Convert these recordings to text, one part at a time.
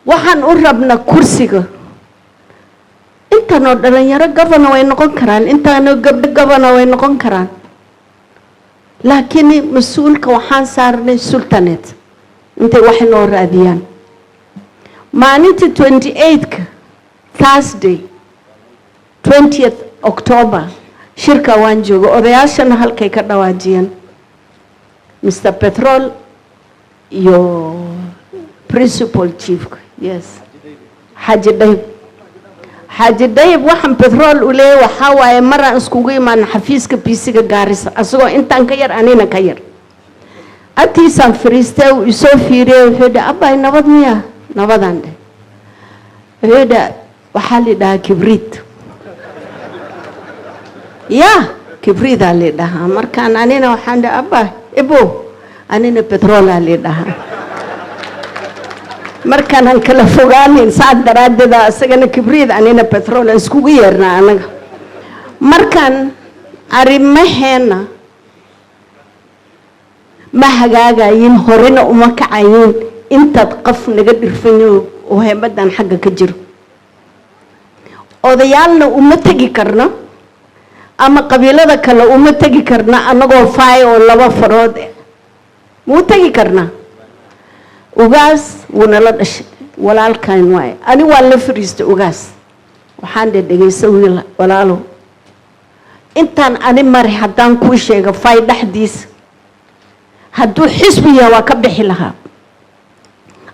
Waxaan u rabnaa kursiga. Intanoo dhalinyaro governor way noqon karaan, intaanoo gabdho governor way noqon karaan, laakiin mas-uulka waxaan saarnay sultanate intay wax inoo raadiyaan. Maalinta 28-ka, Thursday, 20th October, shirka waan jooga. Odayaashana halkay ka dhawaajiyeen, Mr Petrol iyo principal chiefka, yes, Xaaji Dayib. Xaaji Dayib, waxaan Petrol u leeyahay waxaa waaye, maraan iskugu imaana xafiiska PC-ga Gaarisa, asagoo intaan ka yar, anina ka yar, agtiisaan fariistay. Uu isoo fiiriyey, wuxuu yidhi, "Abay, nabad miya?" "Nabadaan," dheh. Wuxuu yidhi, "Waxaa la dhahaa Kibriid ya, Kibriidaa la dhahaa." Markaan anina waxaan dhahay, "Abba ibo, anina Petrolaa la dhahaa." Markaanaan kala fogaanin, saa daraaddeeda isagana Kibriid, anina Petrol aan iskugu yeernaa anaga. Markaan arrimaheena ma hagaagayin, horena uma kacayin intaad qof naga dhirfanyo oo heemadan xagga ka jiro. Odayaalna uma tegi karno ama qabiilada kale uma tegi karna annagoo faay oo laba farood eh. Muu tegi karnaa? Ugaas wuu nala dhashay, walaalkan waaye. Ani waan la fariistay ugaas, waxaan dhe, "Dhegaysa wiil walaalow, intaan ani mari haddaan kuu sheego, fay dhexdiisa hadduu xisbi yahay waa ka bixi lahaa.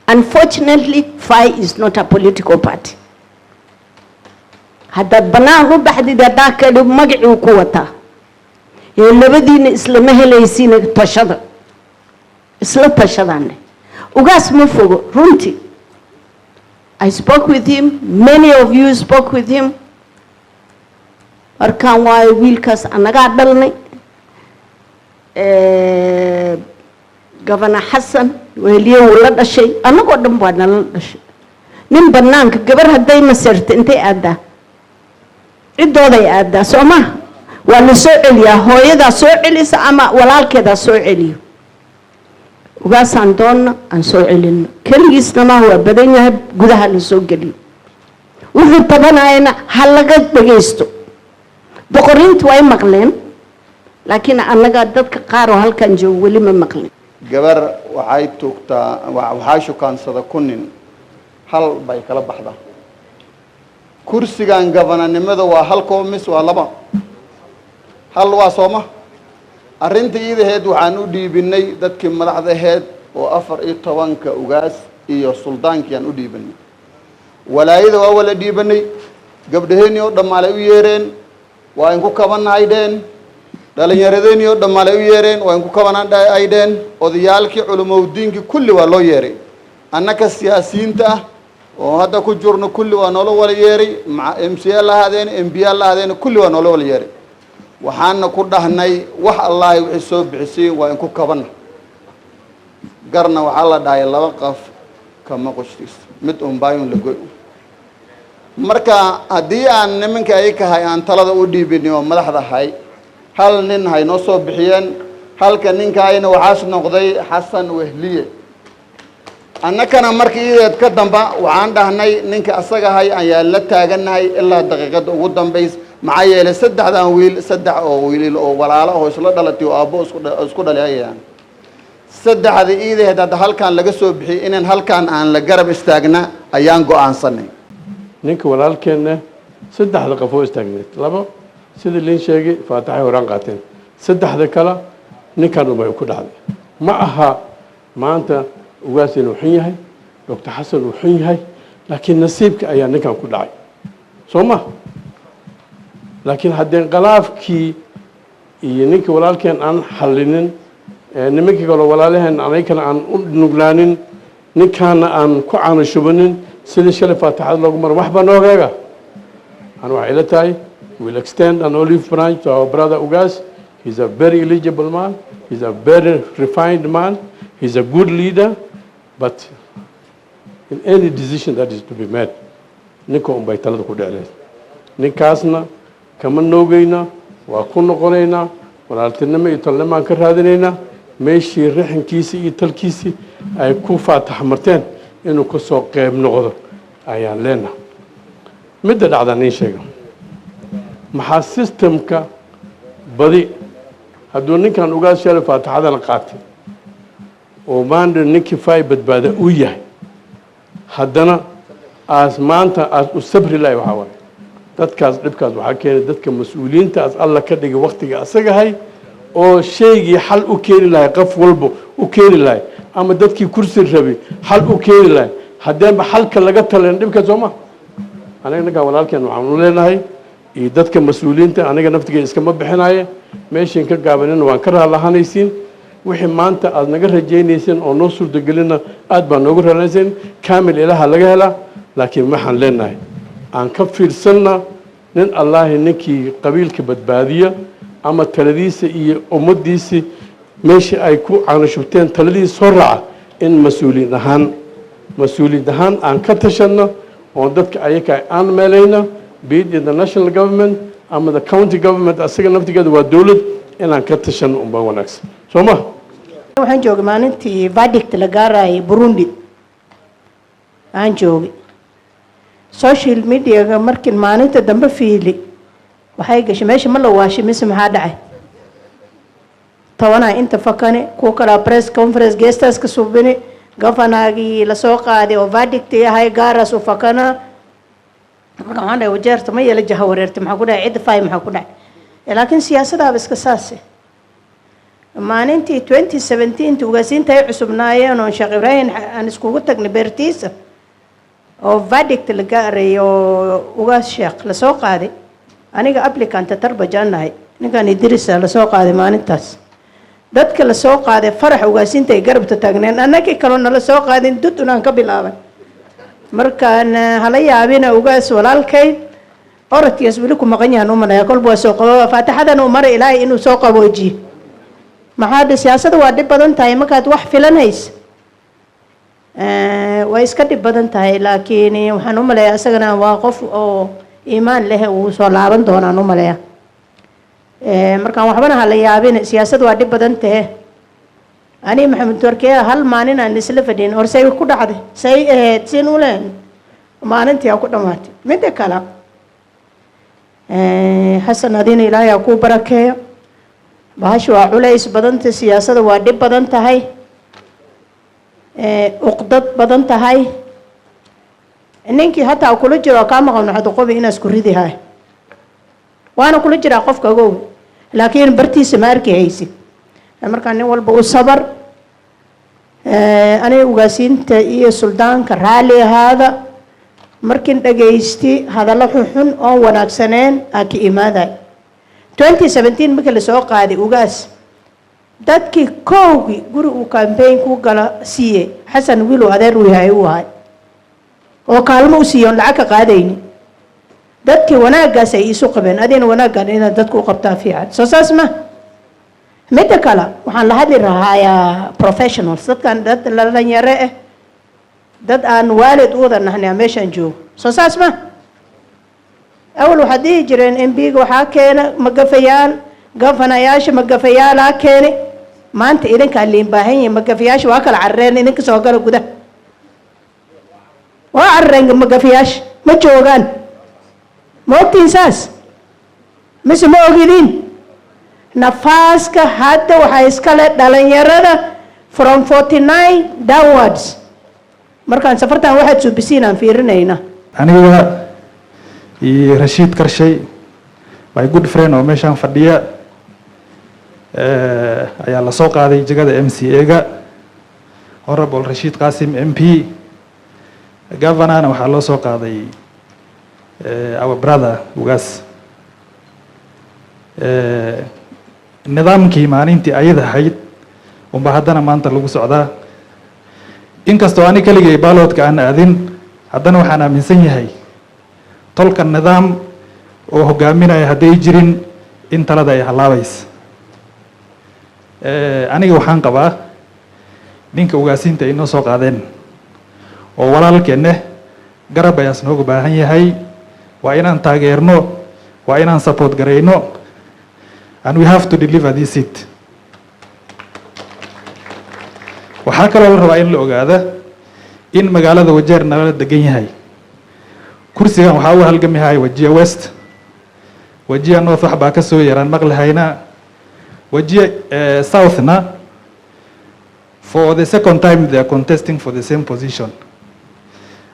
Unfortunately, FAI is not a political party. Haddaad bannaan u baxdid, haddaa kale magacii ku wataa ee labadiina islama helaysiina. Tashada, isla tashadaane." Ugaas ma fogo runtii. I spoke with him, many of you spoke with him. Markaan waayo wiilkaas annagaa dhalnay. Governor Xasan Weheliye wuu la dhashay, annagoo dhan baa nala dhashay. Nin bannaanka, gabar hadday maseerto, intay aaddaa? Ciddooday aaddaa, soo maha? Waa la soo celiyaa, hooyadaa soo celisa ama walaalkeedaa soo celiyo. Ugaasaan doonna aan soo celino. Keligiisna maaha, waa badan yahay. Gudaha la soo geliyo, wuxuu tabanayana ha laga dhagaysto. Boqoriintu way maqleen, laakiin annaga dadka qaar oo halkan joogo weli ma maqlin. Gabar waxay tuugtaa, waxaa shukaansada ku nin, hal bay kala baxdaa. Kursigan gabananimada waa hal koo mis waa laba, hal waa sooma. Arrinta iidaheed waxaan u dhiibinay dadkii madaxda aheyd oo 14-ka ugaas iyo suldaankii aan u dhiibinay. Walaayada waa wala dhiibanay. Gabdhaheenii oo dhammaalay u yeereen, waa inku kabanahay dheen. Dhalinyaradeenii oo dhammaalay u yeereen, waa inku kabanaan ay dheen. Odayaalkii, culumowdiinkii, kulli waa loo yeeray. Annaka siyaasiyiinta ah oo hadda ku jirno, kulli waa noola wala yeeray. Maca MCA la ahaadeen, MP la ahaadeen, kulli waa noola wala yeeray. Waxaana ku dhahnay, wax allahay wixii soo bixisay waa inku kabana. Garna waxaa la dhahay laba qof kama qoshtiis, mid unbaayun la goy. Marka haddii aan nimanka ayakahay aan talada u dhiibini oo madaxda hay, hal nin hay noo soo bixiyeen. Halka ninkaayna waxaas noqday Xasan Wehliye. Annakana marka iideed ka damba waxaan dhahnay, ninka asaga hay ayaan la taaganahay ilaa daqiiqadda ugu dambays. Maxaa yeelay, saddexdan wiil, saddex oo wiilil oo walaalo oo isla dhalatay oo aabbo isku dhalay ayaan. Saddexda iideed hadda halkan laga soo bixiyey, inaan halkan aan la garab istaagna ayaan go-aansanay. Ninka walaalkeenna, saddexda qof oo istaagneed, labo sidii liin sheegay faataxay horaan qaateen, saddexda kale ninkan umay ku dhacday. Ma aha maanta ugaas inuu xun yahay, Doctor Xasan uu xun yahay, laakiin nasiibka ayaa ninkan ku dhacay, soo ma? Laakiin haddeen khalaafkii iyo ninkii walaalkeen aan xallinin, nimankii kaloo walaalaheen anaykana aan u nuglaanin, ninkaana aan ku caano shubanin sidii shalay faatixada loogu maro, wax baa noogaaga. Ana waxay ila tahay, we'll extend an olive branch to our brother Ugas. He's a very eligible man, he's a very refined man, he's a good leader, but in any decision that is to be made, ninka un bay talada ku dhecleed. Ninkaasna kama noogeyna, waa ku noqonaynaa. Walaaltinimo iyo tolnimaan ka raadinaynaa. Meeshii rixinkiisii iyo talkiisii ay ku faatax marteen. Inuu ka soo qeyb noqdo ayaan leenahay. Midda dhacda nin sheega, maxaa systemka badi hadduu ninkan Ugaas shalay faatixadana qaatay oo maanta ninkii Fay badbaada uu yahay, haddana aas maanta aas u sabri lahay? Waxaa waaye dadkaas dhibkaas waxaa keenay dadka mas-uuliyiintaas Alla ka dhigay waktiga asagahay oo shaygii xal u keeni lahay, qof walba u keeni lahay, ama dadkii kursi rabay xal u keeni lahay. Haddeenba xalka laga talin dhibka soo ma. Aniga ninkaan walaalkeen waxaan u leenahay iyo dadka mas-uuliyiinta, aniga naftigay iskama bixinaye, meeshiin ka gaabanina waan ka raalahanaysiin. Wixii maanta aada naga rajaynayseen oo noo suurtagelina, aad baa noogu raalayseen. Kaamil ilaha laga helaa, laakiin waxaan leenahay aan ka fiirsanna nin Allaahi ninkii qabiilka badbaadiya ama taladiisa iyo ummaddiisii meeshii ay ku caanashubteen taladiisa soo raaca, in mas-uuliyiin ahaan aan ka tashanno oon dadka ayaka aan meelayno, be it in the national government ama the county government. Asaga naftigeeda waa dowlad, inaan ka tashanno unbaa wanaagsan, soo ma? Waxaan joogay maalintii verdict la gaarayay Burundi. Aan joogay social mediaga. Markii maalinta dambe fiili, waxay gashay meesha ma la waashay mise maxaa dhacay? Tobanaa inta fakane, kuwa kalaa press conference geestaas ka subini, governorgii lasoo qaaday oo verdict ahay gaaraas u fakana. Marka waxaan dhahay, Wajeerta ma yeela jaha wareertay? Maxaa ku dhacay cidda Fay? Maxaa ku dhacay? Laakiin siyaasadaaba iska saase. Maalintii 2017 ugaasiinta ay cusubnaayeen oon Sheekh Ibraahim aan iskugu tagnay beertiisa oo verdict la gaaray oo Ugaas Sheekh lasoo qaaday, aniga applicant tarbajaan nahay, ninkan Idrisa lasoo qaaday. Maalintaas dadka lasoo qaaday farax ugaasiinta ay garabta taagneen, annagii kaloo nala soo qaadin dud unaan ka bilaabay. Markaan hala yaabina, Ugaas walaalkay orodkias weli ku maqan yahan umalaya. Kolba waa soo qabo, faatixadan uu maray, Ilaahay inuu soo qaboojiyo. Maxaa dhe, siyaasada waa dhib badan tahay. Markaad wax filanaysa way iska dhib badan tahay, laakiin waxaan u maleeyaa isagana waa qof oo iimaan leh, uu soo laaban doonaan u maleeyaa. Markaan waxbana hala yaabin, siyaasad waa dhib badan tahe. Ani Maxamed Warkeya hal maalin aan isla fadhin hor say ku dhacday, say ahayd sin u leen, maalintii aa ku dhamaatay. Midda kale, Xasan, adina Ilaahay aa kuu barakeeyo. Bahasha waa culays badanta, siyaasada waa dhib badan tahay, uqdad badan tahay. Ninkii hataa kula jiro kaa maqan, waxaad qobi inaa isku ridi hay, waana kula jiraa qofka, ogow, laakiin bartiisa ma arki haysid. Markaa nin walba u sabar. Aniga ugaasiinta iyo suldaanka raalli ahaada markin dhagaysti hadallo xunxun oon wanaagsaneen aa ka imaaday. 2017 markii lasoo qaaday Ugaas, dadkii kowgii guri uu campaign ku gala siiyey Xasan wiilow adeer uu yahay uu ahay oo kaalmo u siiye oon lacag ka qaadayni. Dadkii wanaaggaas ay isu qabeen, adina wanaaggan inaad dadku u qabtaa fiican, soo saas ma? Midda kale, waxaan la hadli rahayaa professionals, dadkan dad dhalinyaro ah, dad aan waalid u wada nahnay meeshaan joogo, soo saas ma? Awal waxaad dhihi jireen MP-ga waxaa keena magafayaal, governoryaasha magafayaalaa keeni. Maanta idinkaa liin baahan yihin. Magafayaasha waa kala carareen, idinka soo gala gudaha. Waa carareen magafayaasha, ma joogaan. Ma ogtiin saas mise ma ogidin? Nafaaska hadda waxaa iskale dhalinyarada from 49 downwards. Markaan safartan waxaad suubisiin aan fiirinayna. Aniga iyo Rashiid Karshay, my good friend oo meeshaan fadhiya, ayaa lasoo qaaday jegada MCA-ga, Honorable Rashiid Qasim MP. Governorna waxaa loo soo qaaday our brother Ugaas. Nidaamkii maalintii ayada ahayd unba haddana maanta lagu socdaa. Inkastoo ani keligay ballotka aan aadin, haddana waxaan aaminsan yahay tolka nidaam oo hogaaminaya hadday jirin in talada ay hallaabaysa. Aniga waxaan qabaa ninka ugaasiinta ay noo soo qaadeen oo walaalkeenne garab ayaas nooga baahan yahay. Waa inaan taageerno, waa inaan support garayno, and we have to deliver this seat. Waxaa kaloo la rabaa in la ogaada In magaalada Wajeer nalala degan yahay. Kursigan waxaa u halgamihay Wajir West, Wajir North wax baa ka soo yaraan maqlihayna, Wajir Southna for the second time they are contesting for the same position.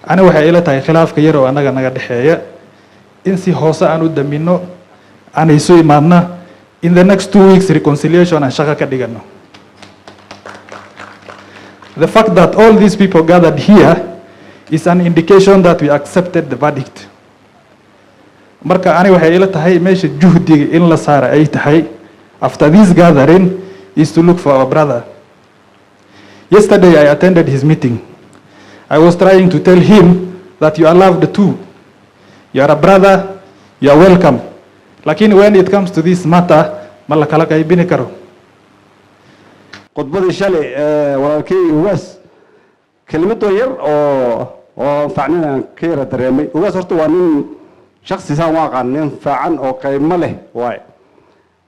Ani waxay ila tahay khilaafka yar oo annaga naga dhexeeya in si hoose aan u damino, aan isu imaadna in the next 2 weeks, reconciliation aan shaqo ka dhigano. The fact that all these people gathered here is an indication that we accepted the verdict. Marka ani waxay ila tahay meesha juhdiga in la saara ay tahay after this gathering is to look for our brother. Yesterday I attended his meeting. I was trying to tell him that you are loved too. You are a brother, you are welcome. Lakini when it comes to this matter, ma la kala qaybini karo. Khudbadii shalay walaalkey ugaas, kelimadoo yar oo anfacnin aan ka yara dareemay. Ugaas horta waa nin shaksi saan u aqaan, nin faacan oo qaymo leh waay,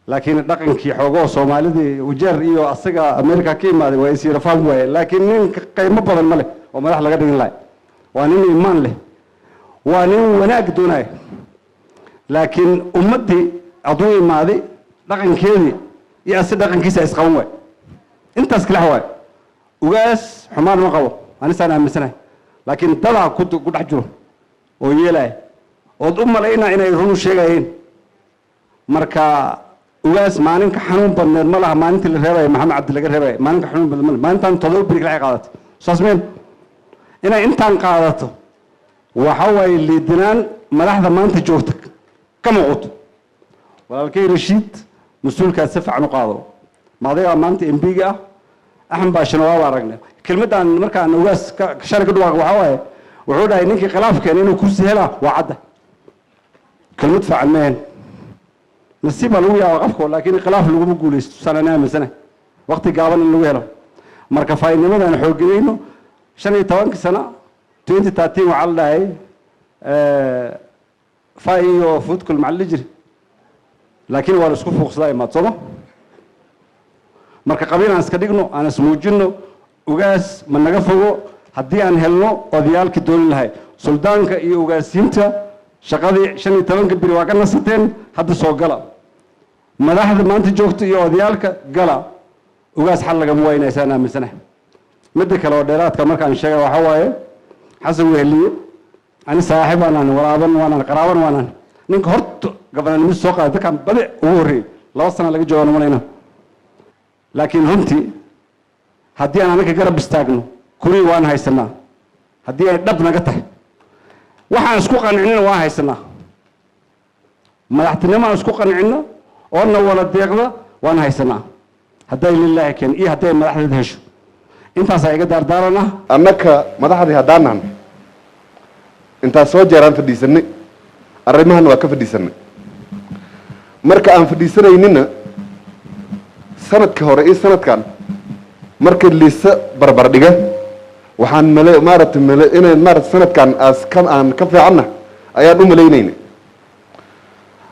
laakiin dhaqankii xoogoo Soomaalidii Ujeer iyo asaga America ka imaaday waa is yara fahmi waaye, laakiin nin qaymo badan ma leh oo madax laga dhigin lahay. Waa nin iimaan leh, waa nin wanaag doonaya, laakiin ummaddii aduu imaaday dhaqankeedii iyo ase dhaqankiisa isqaban waay. Intaas kalex waay. Ugaas xumaan ma qabo, anisaan aaminsanahay, laakiin dadaa ku dhex jiro oo yeelaya ood u malaynaa inay run sheegayeen. Marka ugaas maalinka xanuun badneed ma laha. Maalintii la reebaya Maxamed Cabdi laga reebaya, maalinka xanuun badneed ma laha. Maalintan 7 beri kale ay qaadatay saas meen inay intaan qaadato. Waxa waaye liidinaan madaxda maanta joogta ka muuqato. Walaalkay Rashiid, mas-uulkaas si fiican u qaado. Ma adagaa maanta MP-ga ah? Axmed Baashina waaba aragnay. Kelmaddan markaan ugaas shalay ka dhawaaq waxaa waaye, wuxuu dhahay ninkii khilaaf keenay inuu kursi helaa waa cadda. Kelmad fiican mehen. Nasiib baa lagu yaaba qofka, laakiin khilaaf laguma guulaysto, saan ana aaminsanahay, waqti gaaban in lagu helo. Marka faa'idnimadaan xooggeynayno 15-kii sano, 2013, waxaa la dhahay fay iyo foodkul maxaa la dhihi jiri, laakiin waa la isku fuuqsadaa imaad sooma. Marka qabiil aan iska dhigno, aan ismuujinno. Ugaas ma naga fogo haddii aan helno odayaalkii dooni lahay. Suldaanka iyo ugaasiinta shaqadii 15-ka beri waa ka nasateen, hadda soo gala. Madaxda maanta joogta iyo odayaalka gala. Ugaas xal lagama waynaya, saan aaminsanahay. Midda kale oo dheeraadka markaan sheegay waxaa waaye, Xasan Weheliye ani saaxiib waanaan, walaaban waanaan, qaraaban waanaan. Ninka horta gabananimo soo qaaday dadkaan badi ugu horreeyey 2 sana laga joogaan malayna. Laakiin runtii haddii aan anaka garab istaagno, kurii waan haysanaa. Haddii ay dhab naga tahay, waxaan isku qancinina waan haysanaa. Madaxtinimo aan isku qancino oo na wala deeqda waan haysanaa, hadday lilaahi keen iyo hadday madaxdeeda hesho. Intaasaa iga daardaaran ah. Annaka madaxdii haddaan nahnay, intaas soo jeeraan fadhiisanay, arrimahan waa ka fadhiisanay. Marka aan fadhiisanaynina, sanadkii hore iyo sanadkan markii liisa barbar dhiga, waxaan male maaragtay male inay maarata sanadkan aas ka aan ka fiicanna ayaan u malaynayna.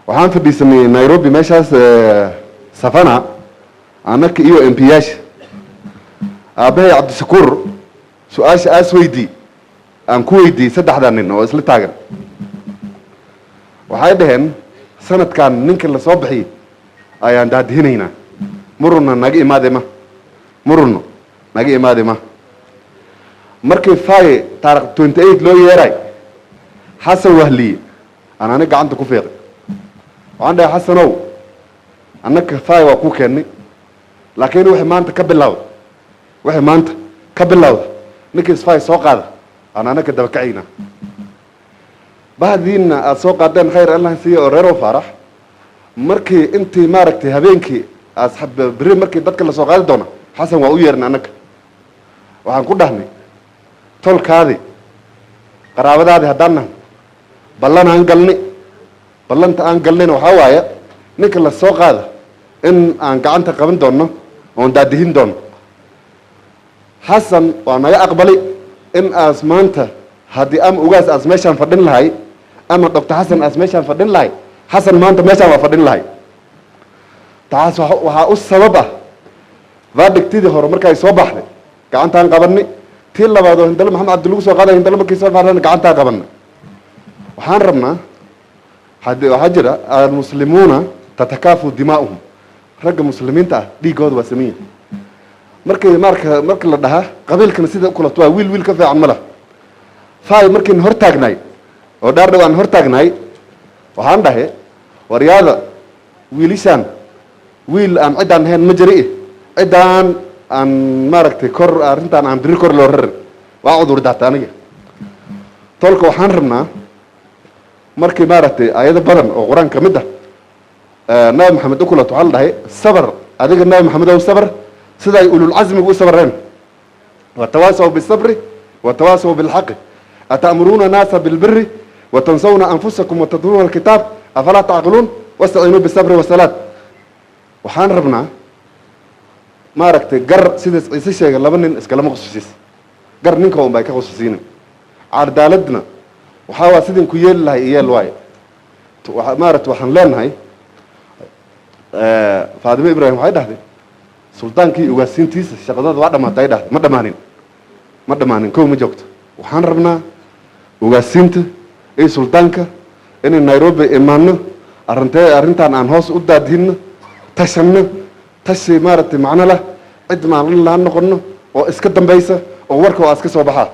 Waxaan fadhiisanay Nairobi, meeshaas Savannah, annaka iyo MP-yaasha. Aabbahay Cabdishakuur su-aasha aas weydii aan ku weydiiyey saddexda nin oo isla taagan, waxay dhaheen sanadkan ninka lasoo bixiyey ayaan daadihinaynaa. Murunna naga imaade ma, murunno naga imaade ma. Markii faye taarikh 28 loo yeeray, Xasan Wahliye aan ani gacanta ku fiiqay. Waxaan dhahay, "Xasanow, annaka faye waa kuu keennay, laakiin wixii maanta ka bilowda, wixii maanta ka bilowda, ninkii isfaay soo qaada aan anaka daba kacaynaa. Bahdiinna aada soo qaadeen, khayr Allah siiya oo reerow Faarax. Markii intii maaragtay habeenkii aas berri markii dadka lasoo qaadi doona, Xasan waa u yeernay annaka. Waxaan ku dhahnay, tolkaadi qaraabadaadi haddaan nahan, ballan aan galnay, ballanta aan galnayna waxaa waaya ninka la soo qaada in aan gacanta qaban doonno oon daadihin doono. Xasan waa naga aqbalay in aas maanta haddii ama ugaas aas meeshaan fadhin lahay ama Doctor Xasan aas meeshaan fadhin lahay, Xasan maanta meeshaan waa fadhin lahay. Taas waxaa u sabab ah verdictidii hore markay soo baxday gacantaan qabanay. Tii labaad oo Hindalo Maxamed Cabdi lagu soo qaaday, Hindalo markii soo qaadana gacantaa qabanna. Waxaan rabnaa, hadde waxaa jira المسلمون تتكافؤ دماؤهم, ragga muslimiinta ah dhiiggooda waa saman yihin. Markii marka la dhahaa qabiilkana sida ukulato waa wiil wiil ka fiican ma lah. Fay markiin hor taagnaay oo dhaar dhow aan hor taagnaay, waxaan dhahay, waryaada, wiilishaan wiil aan ciddaan ahayn ma jiri, ciddaan aan maaragtay kor arrintaan aan biri kor loo rarin. Waa cudur daata aniga. Tolka waxaan rabnaa, markii maaragtay aayado badan oo Qur-aan ka mid ah Nabi Maxamed ukulat, waxaa la dhahay sabar, adiga Nabi Maxamed ow sabar sida ay ululcasmigu u sabreen. وتواصوا بالصبر وتواصوا بالحق. أتأمرون الناس بالبر وتنسون أنفسكم وتتلون الكتاب أفلا تعقلون. واستعينوا بالصبر والصلاة. Waxaan rabnaa, maaragtay, gar sida Ciise sheegay, laba nin iskalama khusuusiis, gar ninka un bay ka khusuusiinin. Cadaaladna waxaa waa sidin ku yeeli lahay iyeel waaye. Maaragtay, waxaan leenahay, Faadimo Ibraahim waxay dhahday suldaankii ugaasiintiisa shaqadooda waa dhamaatay. Ay dhahday ma dhammaanin, ma dhammaanin, kow ma joogto. Waxaan rabnaa ugaasiinta iyo suldaanka inay Nairobi imaano, arintee arrintan aan hoos u daadhinno, tashanno, tashi maaragtay macno lah, cid maalin laan noqono oo iska dambaysa oo warka waa iska soo baxaa.